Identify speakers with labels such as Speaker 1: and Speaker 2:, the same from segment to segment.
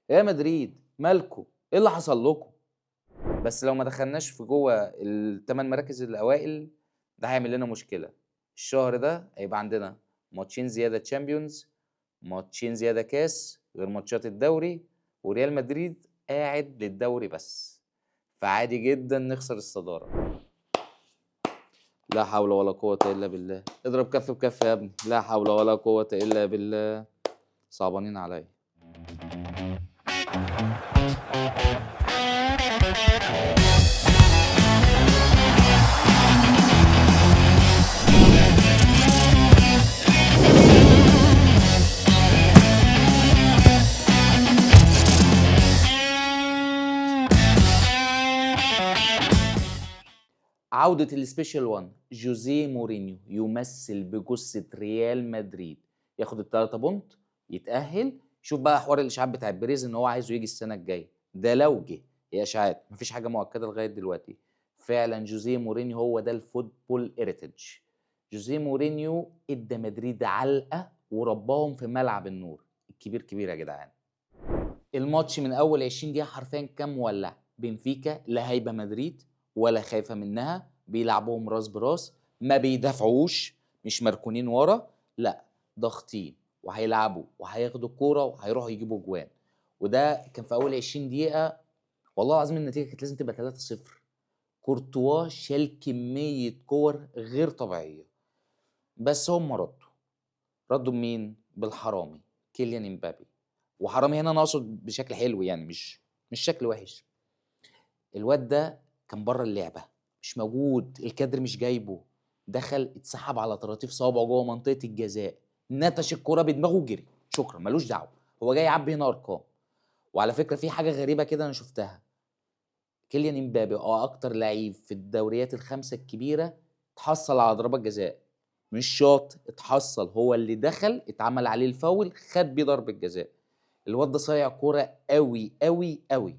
Speaker 1: يا مدريد مالكو؟ ايه اللي حصل لكم؟ بس لو ما دخلناش في جوه الثمان مراكز الاوائل ده هيعمل لنا مشكلة. الشهر ده هيبقى عندنا ماتشين زيادة Champions، ماتشين زيادة كاس، غير ماتشات الدوري، وريال مدريد قاعد للدوري بس، فعادي جدا نخسر الصدارة. لا حول ولا قوة الا بالله. اضرب كف بكف يا ابني. لا حول ولا قوة الا بالله. صعبانين عليا. عودة ال Special 1 جوزيه مورينيو يمثل بجثة ريال مدريد، ياخد الثلاثة point يتأهل. شوف بقى حوار الإشاعات بتاع بيريز إن هو عايزه يجي السنة الجاية، ده لو جه، هي إشاعات مفيش حاجة مؤكدة لغاية دلوقتي. فعلا جوزيه مورينيو هو ده ال football heritage. جوزيه مورينيو ادى مدريد علقة ورباهم في ملعب النور الكبير كبير يا جدعان. الماتش من أول 20 دقيقة حرفيا كان مولع. بنفيكا لا هايبة مدريد ولا خايفة منها، بيلعبوهم راس براس، ما بيدافعوش، مش مركونين ورا، لا ضاغطين وهيلعبوا وهياخدوا الكورة وهيروحوا يجيبوا جوان. وده كان في اول 20 دقيقة. والله العظيم النتيجة كانت لازم تبقى 3-0. كورتوا شال كمية كور غير طبيعية، بس هم ردوا بمين؟ بالحرامي كيليان امبابي. وحرامي هنا انا اقصد بشكل حلو يعني، مش شكل وحش. الواد ده كان بره اللعبة، مش موجود، الكادر مش جايبه، دخل اتسحب على طراطيف صوابعه جوه منطقة الجزاء، نتش الكرة بدماغه وجري، شكرا ملوش دعوه، هو جاي يعبي هنا ارقام. وعلى فكرة في حاجة غريبة كده انا شفتها، كيليان امبابي اكتر لعيب في الدوريات الخمسة الكبيرة اتحصل على ضربات جزاء، مش شاط، اتحصل، هو اللي دخل اتعمل عليه الفاول خد بيه ضربه جزاء. الواد ده صايع كورة قوي قوي قوي.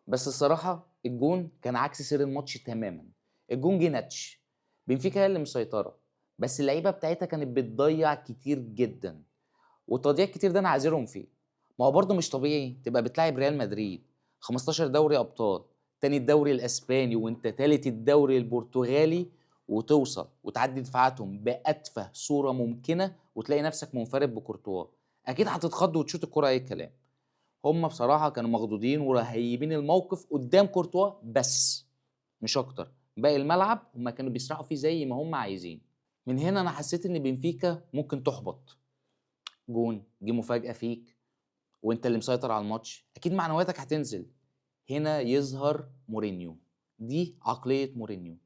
Speaker 1: بس الصراحة الجون كان عكس سير الماتش تماما. الجون جه نتش، بنفيكا هي اللي مسيطرة، بس اللعيبة بتاعتها كانت بتضيع كتير جدا، والتضييع الكتير ده انا عاذرهم فيه. ما هو برضه مش طبيعي تبقى بتلاعب ريال مدريد 15 دوري ابطال، تاني الدوري الاسباني وانت تالت الدوري البرتغالي، وتوصل وتعدي دفاعاتهم باتفه صوره ممكنة وتلاقي نفسك منفرد بكورتوا، اكيد هتتخض وتشوت الكره اي كلام. هم بصراحة كانوا مخضوضين ورهيبين الموقف قدام كورتوا بس، مش اكتر. باقي الملعب هم كانوا بيسرحوا فيه زي ما هم عايزين. من هنا انا حسيت ان بنفيكا ممكن تحبط. جون جه مفاجاة فيك وانت اللي مسيطر على الماتش، اكيد معنوياتك هتنزل. هنا يظهر مورينيو، دي عقلية مورينيو.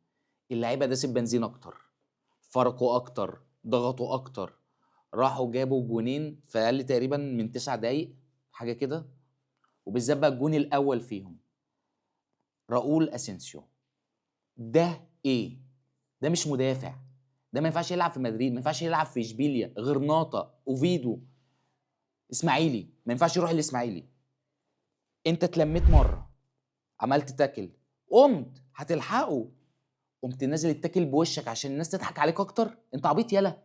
Speaker 1: اللعيبة داست بنزين اكتر، فرقوا اكتر، ضغطوا اكتر، راحوا جابوا جونين في اقل تقريبا من 9 دقايق حاجة كده. وبالذات بقى الجون الاول فيهم راؤول اسينسيو، ده ايه؟ ده مش مدافع، ده ما ينفعش يلعب في مدريد، ما ينفعش يلعب في اشبيليا، غرناطة، اوفيدو، اسماعيلي، ما ينفعش يروح الاسماعيلي. انت اتلميت مرة، عملت tackle، قمت هتلحقه، قمت نازل ال tackle بوشك عشان الناس تضحك عليك اكتر، انت عبيط يالا.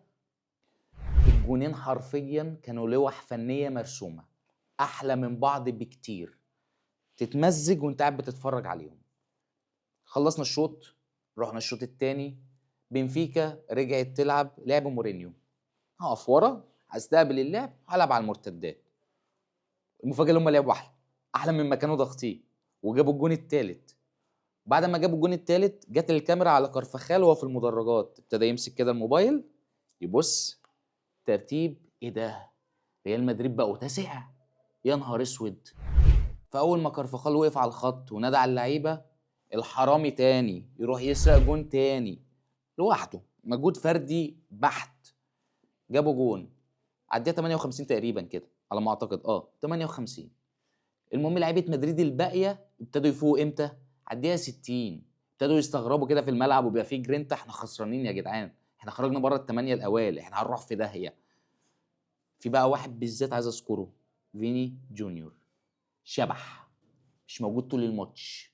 Speaker 1: الجونين حرفيا كانوا لوح فنية مرسومه، احلى من بعض بكتير، تتمزج وانت قاعد بتتفرج عليهم. خلصنا الشوط، رحنا الشوط الثاني، بنفيكا رجعت تلعب لعب مورينيو، هقف ورا هستقبل اللعب هلعب على المرتدات. المفاجاة اللي هم لعبوا احلى احلى مما كانوا ضاغطين، وجابوا الجون الثالث. بعد ما جابوا الجون الثالث جت الكاميرا على كارفاخال وهو في المدرجات، ابتدى يمسك كده الموبايل يبص ترتيب، ايه ده؟ ريال مدريد بقوا تاسع؟ يا نهار اسود. فاول ما كارفاخال وقف على الخط ونادى على اللعيبة، الحرامي تاني يروح يسرق جون تاني لوحده، مجهود فردي بحت. جابوا جون على الدقيقة 58 تقريبا كده على ما اعتقد، 58. المهم لعيبة مدريد الباقية ابتدوا يفوقوا امتى؟ على الدقيقة 60، ابتدوا يستغربوا كده في الملعب وبيبقى فيه جرينتا، احنا خسرانين يا جدعان، احنا خرجنا بره الثمانية الاوائل، احنا هنروح في داهية. في بقى واحد بالذات عايز اذكره، فيني جونيور، شبح مش موجود طول الماتش.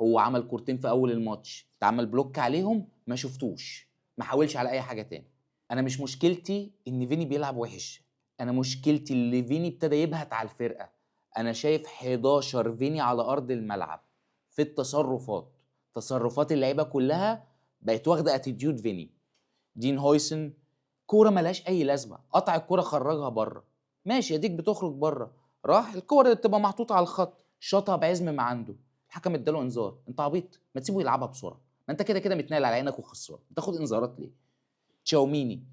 Speaker 1: هو عمل كورتين في اول الماتش اتعمل block عليهم، ما شفتوش، ما حاولش على اي حاجة تاني. انا مش مشكلتي ان فيني بيلعب وحش، انا مشكلتي اللي فيني ابتدى يبهت على الفرقة. انا شايف 11 فيني على ارض الملعب في التصرفات. تصرفات اللعيبة كلها بقت واخده attitude فيني. دين هويسن كورة ملهاش اي لازمه، قطع الكورة خرجها بره، ماشي اديك بتخرج بره، راح الكورة اللي بتبقى محطوطة على الخط شاطها بعزم ما عنده، الحكم اداله انذار. انت عبيط، ما تسيبه يلعبها بسرعة، ما انت كده كده متنقل على عينك وخسران، تاخد انذارات ليه؟ تشاوميني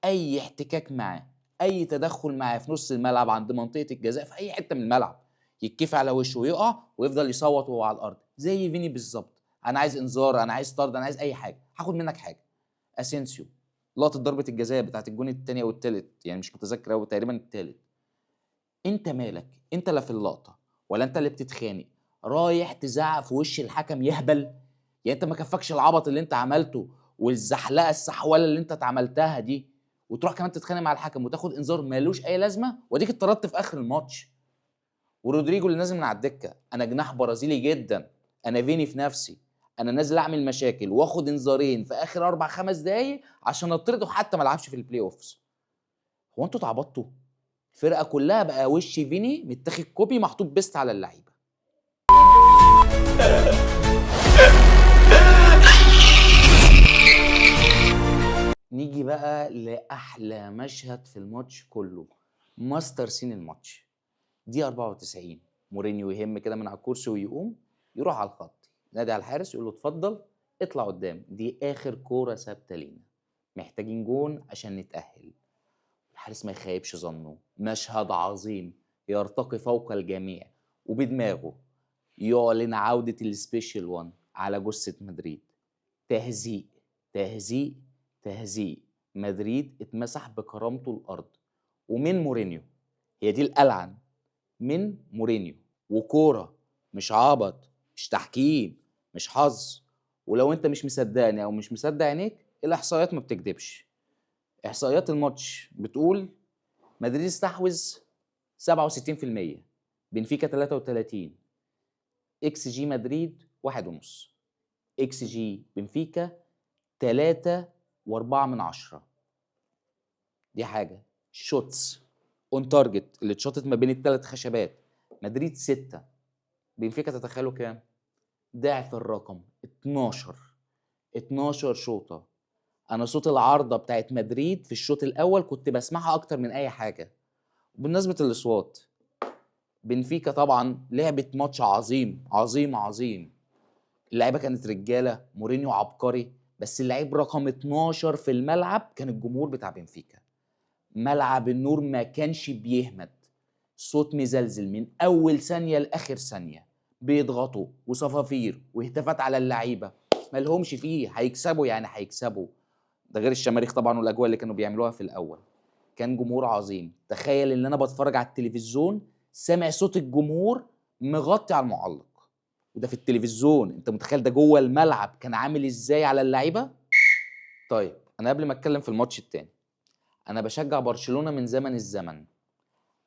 Speaker 1: اي احتكاك معاه، اي تدخل معاه في نص الملعب عند منطقة الجزاء في اي حتة من الملعب يتكفي على وشه ويقع ويفضل يصوت وهو على الارض زي فيني بالظبط. انا عايز انذار، انا عايز طرد، انا عايز اي حاجة، هاخد منك حاجة. اسينسيو لقطة ضربه الجزاء بتاعت الجون الثاني او الثالث، يعني مش متذكر قوي، تقريبا الثالث. انت مالك؟ انت لا في اللقطة ولا انت اللي بتتخانق، رايح تزعق في وش الحكم يهبل. يعني انت ما كفكش العبط اللي انت عملته والزحلقه السحوله اللي انت اتعملتها دي، وتروح كمان تتخانق مع الحكم وتاخد انذار مالوش اي لازمه، واديك اتطردت في اخر الماتش. ورودريجو اللي نازل من على الدكة، انا جناح برازيلي جدا، انا فيني في نفسي، انا نازل اعمل مشاكل واخد انذارين في اخر 4-5 دقايق عشان اطرده حتى ما العبش في ال play offs. هو انتوا اتعبطتوا؟ الفرقة كلها بقى وش فيني متاخد copy محطوط paste على اللعيبة. نيجي بقى لاحلى مشهد في الماتش كله، master scene الماتش دي 94. مورينيو يهم كده من على الكرسي ويقوم يروح على الخط، نادي على الحارس يقول له اتفضل اطلع قدام، دي اخر كورة ثابتة لينا، محتاجين جون عشان نتاهل. الحارس ما يخيبش ظنه، مشهد عظيم يرتقي فوق الجميع، وبدماغه يعلن عودة ال special one على جثة مدريد. تهزيق تهزيق تهزيق، مدريد اتمسح بكرامته الأرض. ومن مورينيو، هي دي الألعن، من مورينيو. وكورة مش عبط، مش تحكيم، مش حظ. ولو انت مش مصدقني او مش مصدق عينيك، الاحصائيات ما بتكدبش. احصائيات الماتش بتقول مدريد استحوذ 67%، بنفيكا 33، اكس جي مدريد 1.5، اكس جي بنفيكا 3.4. دي حاجة. shots on target اللي اتشاطت ما بين الثلاث خشبات، مدريد 6، بنفيكا تتخيلوا كام؟ ضعف الرقم، 12 شوطة. انا صوت العارضة بتاعت مدريد في الشوط الاول كنت بسمعها اكتر من اي حاجة. بالنسبة للاصوات، بنفيكا طبعا لعبت ماتش عظيم عظيم عظيم، اللعيبة كانت رجاله، مورينيو عبقري، بس اللعيب رقم 12 في الملعب كان الجمهور بتاع بنفيكا. ملعب النور ما كانش بيهمد، صوت مزلزل من اول ثانية لاخر ثانية، بيضغطوا وصفافير وهتافات على اللعيبة، مالهمش فيه، هيكسبوا يعني هيكسبوا. ده غير الشماريخ طبعا والاجواء اللي كانوا بيعملوها في الاول. كان جمهور عظيم. تخيل ان انا بتفرج على التلفزيون سامع صوت الجمهور مغطي على المعلق، وده في التلفزيون، انت متخيل ده جوه الملعب كان عامل ازاي على اللعيبة؟ طيب انا قبل ما اتكلم في الماتش التاني، انا بشجع برشلونة من زمن الزمن،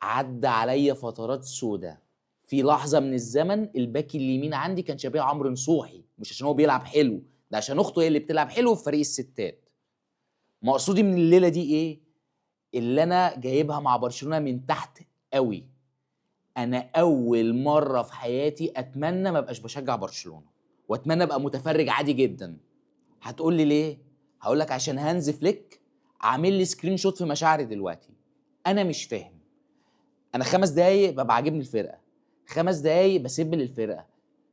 Speaker 1: عدى عليا فترات سودة. في لحظة من الزمن الباك اليمين عندي كان شبيه عمرو نصوحي، مش عشان هو بيلعب حلو، ده عشان اخته هي اللي بتلعب حلو في فريق الستات. مقصودي من الليلة دي ايه؟ اللي انا جايبها مع برشلونة من تحت قوي. انا اول مرة في حياتي اتمنى ما ابقاش بشجع برشلونة، واتمنى ابقى متفرج عادي جدا. هتقول لي ليه؟ هقول لك عشان هانز فليك عامل لي screenshot في مشاعري دلوقتي. انا مش فاهم. انا 5 دقايق ببقى عاجبني الفرقة، 5 دقايق بسب للفرقة،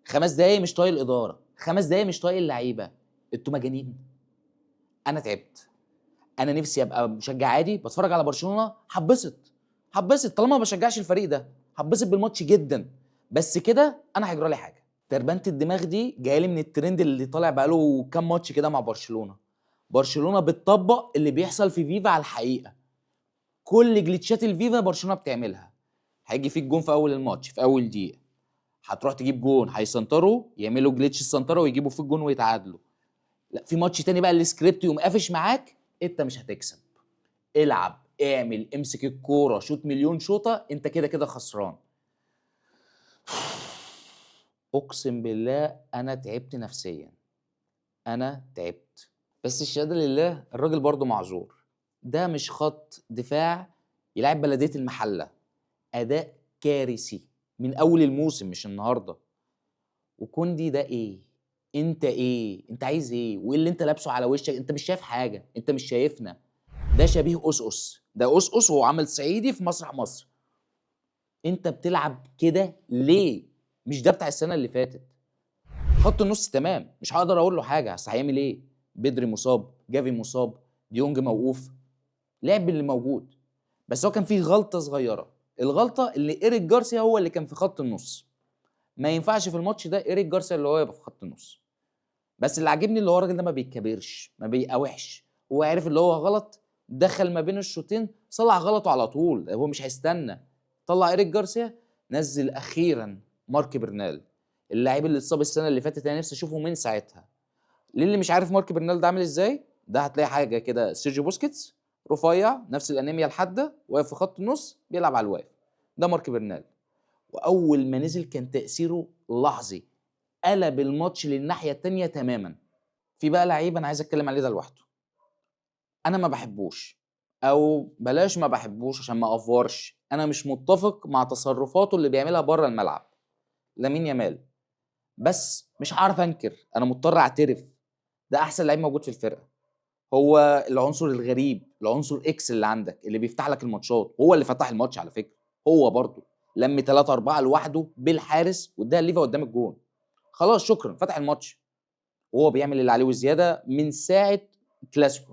Speaker 1: 5 دقايق مش طايق الادارة، 5 دقايق مش طايق اللعيبة. انتوا مجانين. انا تعبت. انا نفسي ابقى مشجع عادي بتفرج على برشلونة، هبسط طالما ما بشجعش الفريق ده، هبسط بالماتش جدا. بس كده انا هيجرى لي حاجة. تربنه الدماغ دي جاية لي من الترند اللي طالع بقاله كام ماتش كده مع برشلونة. برشلونة بتطبق اللي بيحصل في فيفا على الحقيقة. كل glitchات الفيفا برشلونة بتعملها. هيجي فيك جون في اول الماتش في اول دقيقة، هتروح تجيب جون، هيسنتروا يعملوا glitch السنتره ويجيبوا فيك جون ويتعادلوا. لا في ماتش تاني بقى السكريبت يقوم قافش معاك، انت مش هتكسب. العب، اعمل، امسك الكورة، شوط مليون شوطه، انت كده كده خسران. اقسم بالله انا تعبت نفسيا، انا تعبت. بس الشهادة لله الراجل برضه معذور، ده مش خط دفاع يلعب بلديه المحلة. اداء كارثي. من اول الموسم مش النهارده. وكوندي ده ايه؟ انت ايه؟ انت عايز ايه؟ وايه اللي انت لابسه على وشك؟ انت مش شايف حاجة، انت مش شايفنا. ده شبيه أسقس، ده أسقس وهو عامل صعيدي في مسرح مصر. انت بتلعب كده ليه؟ مش ده بتاع السنة اللي فاتت. خط النص تمام، مش هقدر اقول له حاجة، اصل هيعمل ايه؟ بدري مصاب، جافي مصاب، ديونج موقوف، لعب اللي موجود. بس هو كان فيه غلطه صغيرة، الغلطة اللي ايريك جارسيا هو اللي كان في خط النص. ما ينفعش في الماتش ده ايريك جارسيا اللي هو يبقى في خط النص. بس اللي عاجبني اللي هو الراجل ده ما بيتكبرش، ما بيقاوحش، هو عارف اللي هو غلط، دخل ما بين الشوطين صلح غلطه على طول، هو مش هيستنى. طلع ايريك جارسيا، نزل اخيرا مارك برنال، اللاعب اللي اتصاب السنة اللي فاتت، انا نفسي اشوفه من ساعتها. للي مش عارف مارك برنال ده عامل ازاي، ده هتلاقي حاجة كده سيرجيو بوسكيتس، رفيع، نفس الانيميا الحادة، واقف في خط النص بيلعب على الواقف. ده مارك برنال. واول ما نزل كان تاثيره لحظي، قلب الماتش للناحيه التانية تماما. في بقى لعيب انا عايز اتكلم عليه ده لوحده، انا ما بحبوش، او بلاش ما بحبوش عشان ما افورش، انا مش متفق مع تصرفاته اللي بيعملها بره الملعب، لامين يامال. بس مش هعرف انكر، انا مضطر اعترف، ده احسن لعيب موجود في الفرقة. هو العنصر الغريب، العنصر X اللي عندك، اللي بيفتح لك الماتشات، هو اللي فتح الماتش على فكرة. هو برضه لم 3-4 لوحده بالحارس واداها ليفا قدام الجون، خلاص شكرا فتح الماتش. وهو بيعمل اللي عليه وزيادة من ساعة كلاسيكو،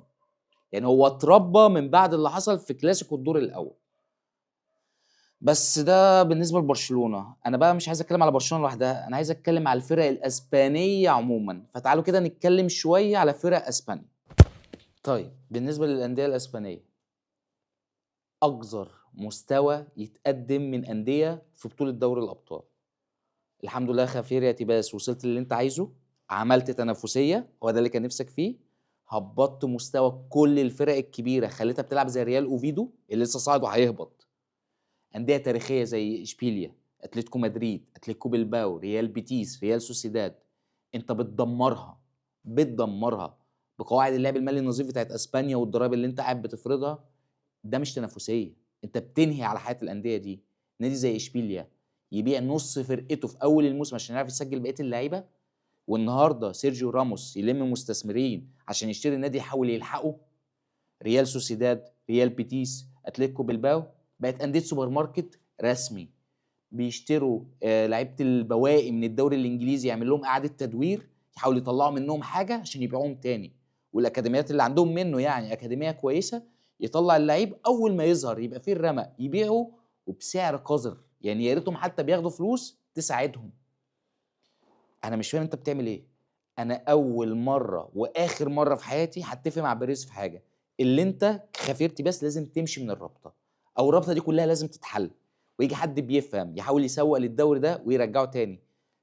Speaker 1: يعني هو اتربى من بعد اللي حصل في كلاسيكو الدور الاول. بس ده بالنسبة لبرشلونة. انا بقى مش عايز اتكلم على برشلونة لوحدها، انا عايز اتكلم على الفرق الاسبانية عموما. فتعالوا كده نتكلم شوية على فرق اسبانيا. طيب بالنسبة للاندية الاسبانية، اقذر مستوى يتقدم من اندية في بطوله دوري الابطال. الحمد لله خافير يا تيباس، وصلت للي انت عايزه، عملت تنافسية، هو ده اللي كان نفسك فيه. هبطت مستوى كل الفرق الكبيرة، خليتها بتلعب زي ريال اوفيدو اللي لسه صاعد وهيهبط. اندية تاريخية زي اشبيليا، اتلتيكو مدريد، اتلتيكو بلباو، ريال بيتيس، ريال سوسيداد، انت بتدمرها، بتدمرها بقواعد اللعب المالي النظيف بتاعت اسبانيا والضرائب اللي انت قاعد بتفرضها. ده مش تنافسية، انت بتنهي على حياة الاندية دي. نادي زي اشبيليا يبيع نص فرقته في اول الموسم عشان يعرف يسجل بقية اللعيبة، والنهارده سيرجيو راموس يلم مستثمرين عشان يشتري النادي يحاول يلحقه. ريال سوسيداد، ريال بيتيس، اتلتيكو بلباو بقت اندية سوبر ماركت رسمي، بيشتروا لعيبة البواقي من الدوري الانجليزي، يعمل لهم اعاده تدوير، يحاولوا يطلعوا منهم حاجة عشان يبيعوهم تاني. والاكاديميات اللي عندهم منه يعني اكاديمية كويسة، يطلع اللعيب اول ما يظهر يبقى فيه الرمق يبيعه وبسعر قذر، يعني يا ريتهم حتى بياخدوا فلوس تساعدهم. انا مش فاهم انت بتعمل ايه. انا اول مرة واخر مرة في حياتي هتفق مع بيريز في حاجة، اللي انت خفيرتي بس لازم تمشي من الرابطة، او الرابطة دي كلها لازم تتحل، ويجي حد بيفهم يحاول يسوق للدوري ده ويرجعه تاني،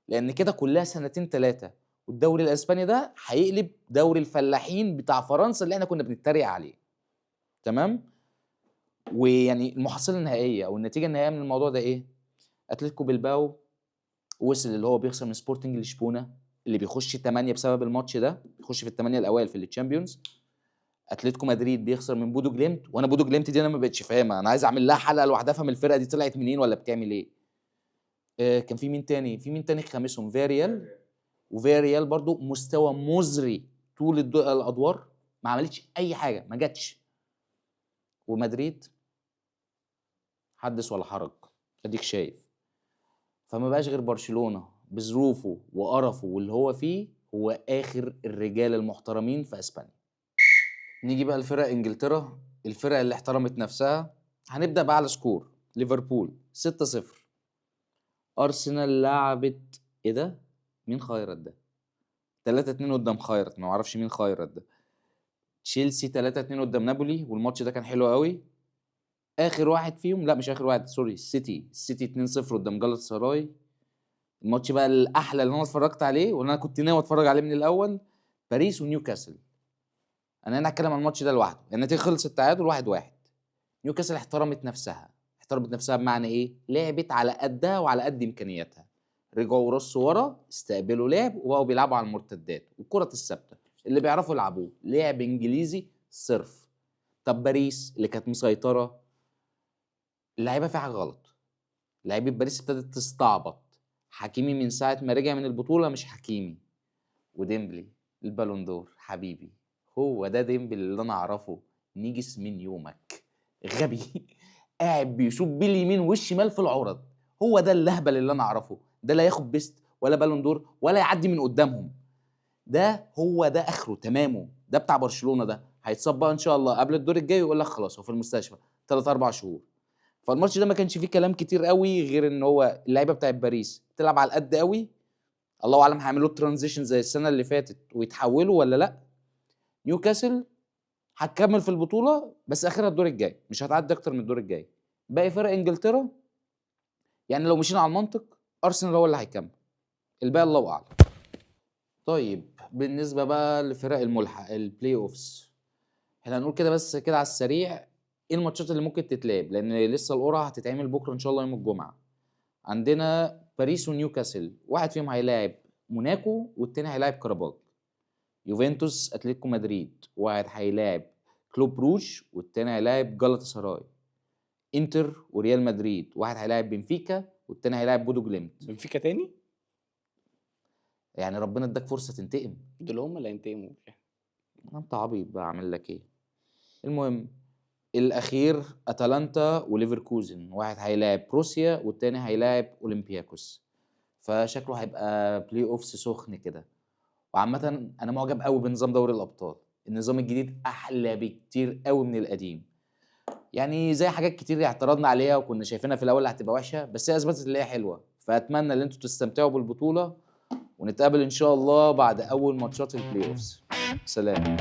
Speaker 1: لان كده كلها سنتين ثلاثة والدوري الاسباني ده هيقلب دوري الفلاحين بتاع فرنسا اللي احنا كنا بنتريق عليه. تمام؟ ويعني المحصلة النهائية او النتيجة النهائية من الموضوع ده ايه؟ اتلتيكو بلباو وصل اللي هو بيخسر من سبورتنج لشبونه اللي بيخش 8 بسبب الماتش ده، بيخش في الثمانية الاوائل في ال Champions. اتلتيكو مدريد بيخسر من بودو جليمت، وانا بودو جليمت دي انا ما بقتش فاهمها، انا عايز اعمل لها حلقة لوحدها افهم الفرقة دي طلعت منين ولا بتعمل ايه. كان في مين تاني؟ في مين تاني خامسهم؟ فياريال. وفياريال برضو مستوى مزري طول الادوار، ما عملتش اي حاجة، ما جاتش. ومدريد حدث ولا حرج، اديك شايف. فما بقاش غير برشلونة بظروفه وقرفه واللي هو فيه، هو اخر الرجال المحترمين في اسبانيا. نيجي بقى لفرق انجلترا، الفرق اللي احترمت نفسها. هنبدا بقى على score ليفربول 6-0. ارسنال لعبت ايه ده؟ مين خيرت ده؟ 3-2 قدام خيرت، ما اعرفش مين خيرت ده. تشيلسي 3-2 قدام نابولي، والماتش ده كان حلو قوي. اخر واحد فيهم، لا مش اخر واحد sorry، السيتي، السيتي 2-0 قدام جالاتا سراي. الماتش بقى الاحلى اللي انا اتفرجت عليه واللي انا كنت ناوي اتفرج عليه من الاول، باريس ونيوكاسل. انا هنا هتكلم عن الماتش ده لوحده، النتيجة خلصت تعادل 1-1. نيوكاسل احترمت نفسها، احترمت نفسها بمعنى ايه؟ لعبت على قدها وعلى قد امكانياتها، رجعوا رصوا ورا، استقبلوا لعب وبقوا بيلعبوا على المرتدات والكرة الثابتة اللي بيعرفوا يلعبوه، لعب انجليزي صرف. طب باريس اللي كانت مسيطرة، اللعيبة فيها حاجة غلط، لعيبة باريس ابتدت تستعبط. حكيمي من ساعة ما رجع من البطولة مش حكيمي. وديمبلي البالون دور حبيبي، هو ده ديمبلي اللي انا اعرفه. نيجس من يومك غبي قاعد بيشوط باليمين والشمال في العرض. هو ده اللهبل اللي انا اعرفه. ده لا ياخد best ولا بالون دور ولا يعدي من قدامهم. ده هو ده اخره تمامه. ده بتاع برشلونة، ده هيتصاب بقى ان شاء الله قبل الدور الجاي ويقول لك خلاص هو في المستشفى 3-4 شهور. فالماتش ده ما كانش فيه كلام كتير قوي غير ان هو اللعيبة بتاعت باريس بتلعب على القد قوي. الله اعلم هيعملوا transition زي السنة اللي فاتت ويتحولوا ولا لا. نيوكاسل هتكمل في البطولة بس اخرها الدور الجاي، مش هتعدي اكتر من الدور الجاي. باقي فرق انجلترا يعني لو مشينا على المنطق ارسنال هو اللي هيكمل، الباقي الله اعلم. طيب بالنسبة بقى لفرق الملحق ال play-offs، احنا هنقول كده بس كده على السريع ايه الماتشات اللي ممكن تتلعب، لان لسه القرعة هتتعمل بكره ان شاء الله يوم الجمعة. عندنا باريس ونيوكاسل، واحد فيهم هيلاعب موناكو والتاني هيلاعب كاراباج. يوفنتوس اتلتيكو مدريد، واحد هيلاعب كلوب بروج والتاني هيلاعب جالاتا سراي. انتر وريال مدريد، واحد هيلاعب بنفيكا والتاني هيلاعب بودو جليمت.
Speaker 2: بنفيكا تاني؟
Speaker 1: يعني ربنا اداك فرصة تنتقم.
Speaker 2: دول هم اللي هينتقموا.
Speaker 1: انت عبيط بقى، عامل لك ايه. المهم الاخير اتلانتا وليفركوزن، واحد هيلاعب بروسيا والتاني هيلاعب اولمبياكوس. فشكله هيبقى play-offs سخن كده. وعامة انا معجب قوي بنظام دوري الابطال، النظام الجديد احلى بكتير قوي من القديم. يعني زي حاجات كتير اعترضنا عليها وكنا شايفينها في الاول هتبقى وحشة، بس هي اثبتت ان هي حلوة. فاتمنى ان انتوا تستمتعوا بالبطولة، ونتقابل ان شاء الله بعد اول ماتشات ال play-offs. سلام.